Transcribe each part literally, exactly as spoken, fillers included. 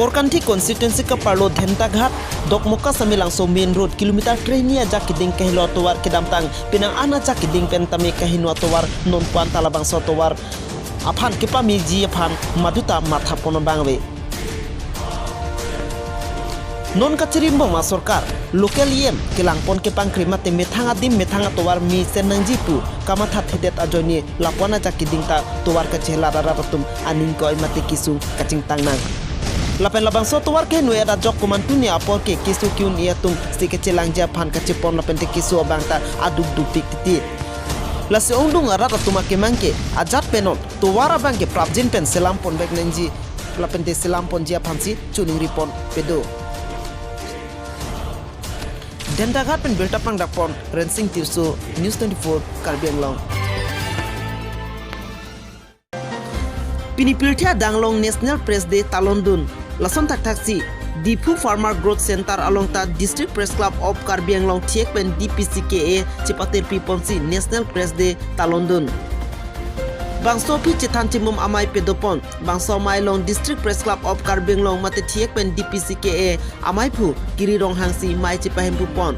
Korkanthi constituency kaparlo Dhentaghat Dokmoka Samelangso main road kilometer kre-hini ajak keding kahelo atovar kedamtang penang an ajak keding pen tame kaheno atovar non puan ta labangso atovar aphan kepameji aphan maduta matha pon abang ave. Non kachirimbom asorkar local E M kelangpon kepangkri mate methang adim methang atovar mesen nangji pu kamatha thedet ajoine lapuan ajak keding ta tovar kachelar arat atum aning koi mate kesung kachingtang nang. Lapen labangso tovar keheno ajok komantu ni apor ke keso ke-un-e atum si kachelangji aphan kachepon lapente keso abang ta aduk dupik titi. Lasi ongdung arat atum akemang ke ajat penon tovar abang ke prapjin pen selam ponvek nangji lapente selam ponji aphansi choningri ponpe do. Dhentaghat pen birta pangdakpon Rensing Tirso, News twenty-four Karbi Anglong. Pini pirthe adang along National Press Day talondun. Lason thakthaksi Diphu Farmer Growth Center along ta District Press Club of Karbi Anglong thek pen D P C K A chepaterpi ponsi National Press Day talondun. Bangso aphi chethan chimum amei padopon. Bangso amei along District Press Club of Karbi Anglong mate thek pen D P C K A amei aphu Giri Ronghang si mei chepahemphu pon.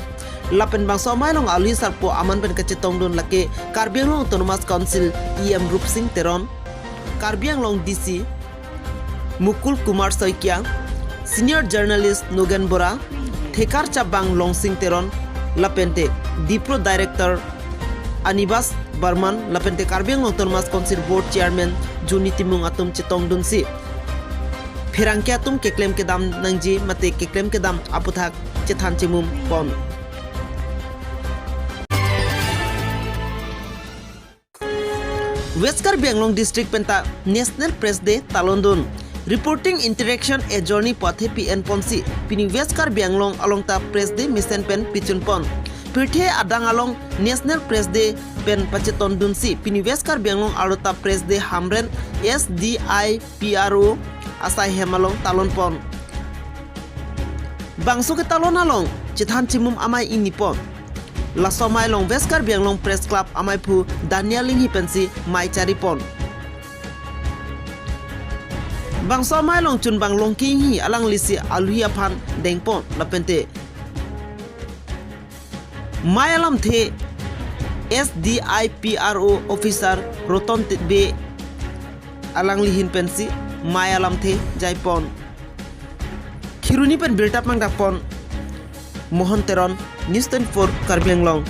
Lapen bangso amei along alwi sarpo aman pen kachetongdun lake Karbi Anglong Autonomous Council E M Rupsing Teron, Karbi Anglong D C Mukul Kumar Saikia, Senior Journalist Nogen Bora, Thekar Chabang Longsing Teron, lapente Dipro Director Anibas Barman, lapente Karbi Anglong Autonomous Council Board Chairman Juni Timung atum chetongdunsi pherangke atum keklem kedam nangji mate keklem kedam aputhak chethan chimum pon. West Karbi Anglong District penta National Press Day talondun. Reporting Interaction a Journey pu athepi enponsi pini West Karbi Anglong along ta Press Day mesen pen pichun pon. Pirthe adang along National Press Day pen pachetondunsi pini West Karbi Anglong arlo ta Press Day Hamren S D I P R O asai hem along talon pon. Bangso ketalon along chethan chimum amei ingni pon. Laso amei along West Karbi Anglong Press Club amei aphu Daniel Inghi pensi mei chari pon. Bangso amei along chunbang Longki Inghi alanglisi alwi aphan dengpon lapente mei alamthe S D I P R O officer Roton Titbe alangli ahin pensi mei alamthe jaipon. Kheroni pen birta pangdakpon Mohon Teron, News twenty-four Karbi Anglong.